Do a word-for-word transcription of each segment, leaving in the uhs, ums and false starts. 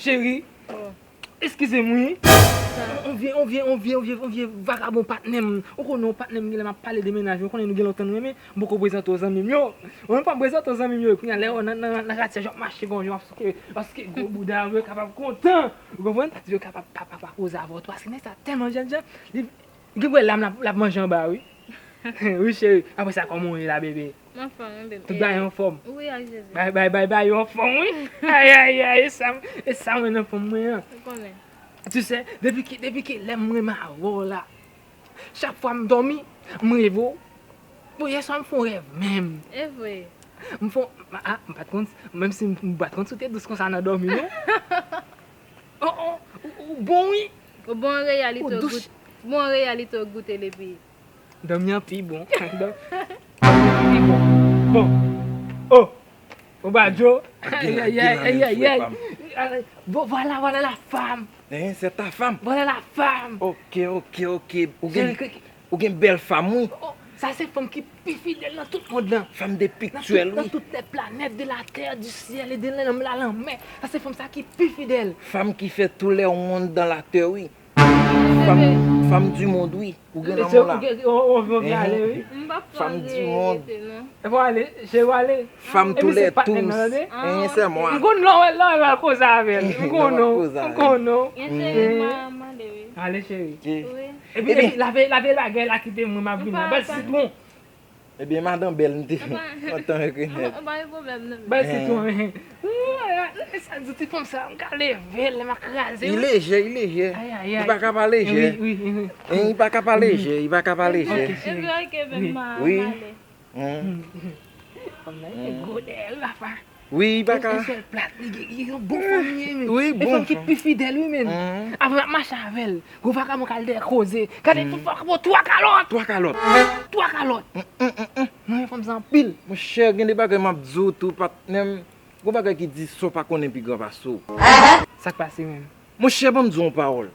Cheri, eskize m wi. On vye, on vye, on vye, on vye, on vye vagabon patnè m. Ou konnen yon patnè m genlè m ap pale de mennaj mwen. Ou konnen nou gen lontan nou renmen. M poko prezante w zanmi m yo. Ou menm pa prezante w zanmi m yo. Kounye a lè yo nan, nan, nan katye yo ap mache konsa, yo ap souke, ap souke gwo bouda yo, yo kapab kontan. Ou konprann? Yo kapab pa, pa, pa koze avè w tou. Paske nèg sa tèlman jènjan, li, li gen bwè lam l ap, l ap manje anba wi. Wi cheri. Apre sa kòman w ye la bebe? M anfòm wi bebe. Tout bagay anfòm? Wi ak Jezi. Bay, bay, bay, bay yo anfòm wi. Ay, ay, ay, e sa, e sa mwen nan fanm mwen an. Ou konnen. Tu sais, depi ke, depi ke lè m renmen avè w la, chak fwa m dòmi, m reve w. Bon, yè swa m fè yon rèv menm. E vre. M fè yon, ah, m pa t konn, menm si m, m pa t konn si w te dous konsa nan dòmi non. Oh, oh, ou, ou bon wi. Ou bon an reyalite ou goute. Bon an reyalite ou goute l epi. Dòmi an pi bon. Dòmi an pi bon. Bon. Oh. Ou ba Djo. Ay, ay, ay, ay, ay, ay. Bon, voilà, voilà la femme. Hein, c'est ta femme? Voilà la femme. Ok, ok, ok. Ou gen, ou gen bèl fanm wi. Oh, sa se fanm ki pi fidèl nan tout mond lan. Fanm de piktyèl wi. Dans toutes les planètes de la terre, du ciel et de la, la lanmè. Sa se fanm sa ki pi fidèl. Fanm ki fè tous les mondes dans la terre wi. Fanm, fanm du monde wi. Ou gen lanmou la. Ou gen, ou, ou, ou vle ale wi. M p ap fè anyen rete non. E pou ale, cheri w ale. Femme tous les tours. Hein, c'est moi. M konn lè w wè, lè w wè l koze avè l. M konnen w, m konnen w. Gen cheri m a mande wi. Ale cheri. Wi. Epi, epi lave, lave bagay la kite mwen m ap vin la. Ba l sitwon. Ebyen madan bèl m te kontan rekonèt. An pa gen pwoblèm non. Ba l sitwon. Sa di ti fanm sa, m ka leve l, m a kraze. Li lejè, li lejè. Li pa ka pa lejè. Wi, wi, wi. Li pa ka pa lejè, li pa ka pa lejè. Ok cheri. Wi. Fanm nan gen gwo dèyè wi papa. Wi, li pa ka. Yon sèl plat li gen, li yon bon fanm li ye men. Wi, bon fanm. E fanm ki pi fidèl wi men. Apre m ap mache avè l. Gwo vagabon k al dèyè koze. Gade tout vagabon twa kalòt. Twa kalòt. Twa kalòt. Mwen renmen fanm sa anpil. Monchè, gen de bagay m ap di w tou patnè m. Gon bagay ki di sa w pa konnen pi gran pase w. Sa k pase menm? Monchè, ban m di w yon pawòl.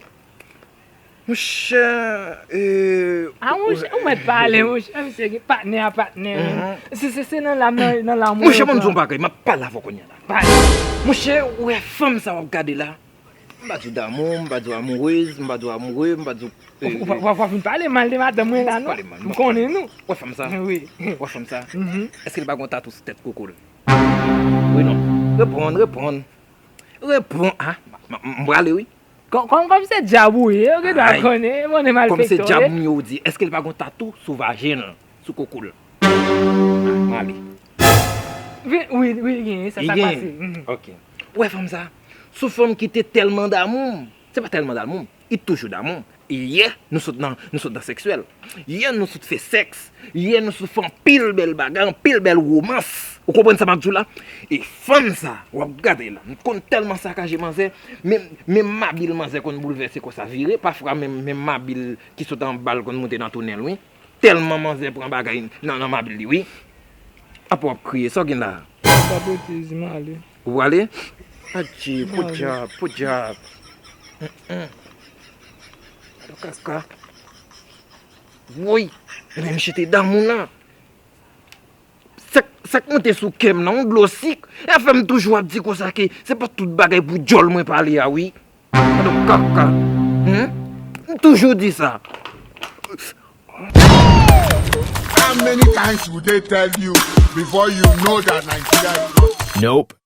Monchè, e... A monchè, ou mèt pale monchè, misye gen patnè a patnè menm. Se, se, se nan lam, nan, nan lam. Monchè, ban m di w yon bagay, m ap pale avè w kounye a la. Pale. Monchè, ou wè fanm sa w ap gade la? M pa di w damou, m pa di w amourez, m pa di w amoure, m pa di w... Ou pa, ou pa, ou pa vin pale mal de madanm mwen la non. M konnen nou. Ou wè fanm sa? Wi. Ou wè fanm sa? Èske l pa gon tatou sou tèt koko l? Wi non. Reponn, reponn. Reponn. Ah, m, m, m prale wi. Kòm, kòm, kòm se djab ou ye, ou gen dwa konnen, konnen malfektè w ye. Kòm se djab m ye ou di, èske l pa gon tatou sou vajen l, sou koko l? Ah, m ale. Wi, wi, wi, gen, sa, sa pase. Ok. Ou wè fanm sa? Se yon fanm ki te tèlman damou m. Se pa tèlman damou m. Li toujou damou m. Yè, nou sot nan, nou sot nan seksyèl. Yè, nou sot fè sèks. Yè, nou sot fè anpil bèl bagay, anpil bèl womans. Ou konprann sa m ap di w la? E fanm sa, w ap gade la. M konn tèlman sakaje manzè, menm, menm mabil manzè konn boulvèse konsa vire. Pafwa, menm, menm mabil ki sot anba l konn moute nan tonèl, wi. Tèlman manzè pran bagay nan, nan mabil li, wi. Apa w ap kriye? Sa w gen la? Pa betiz, m ale. Ou prale? Adje, podyab, podyab. Kaka. Woy, men misye te damou la. Sa k, sa k monte sou kè m nan, yon dlo sik. E fè m toujou ap di konsa ke se pa tout bagay pou djòl mwen pale a, wi. Gade kaka. Hmm? M toujou di sa. How many times would they tell you before you know that Nigeria is not... Nope.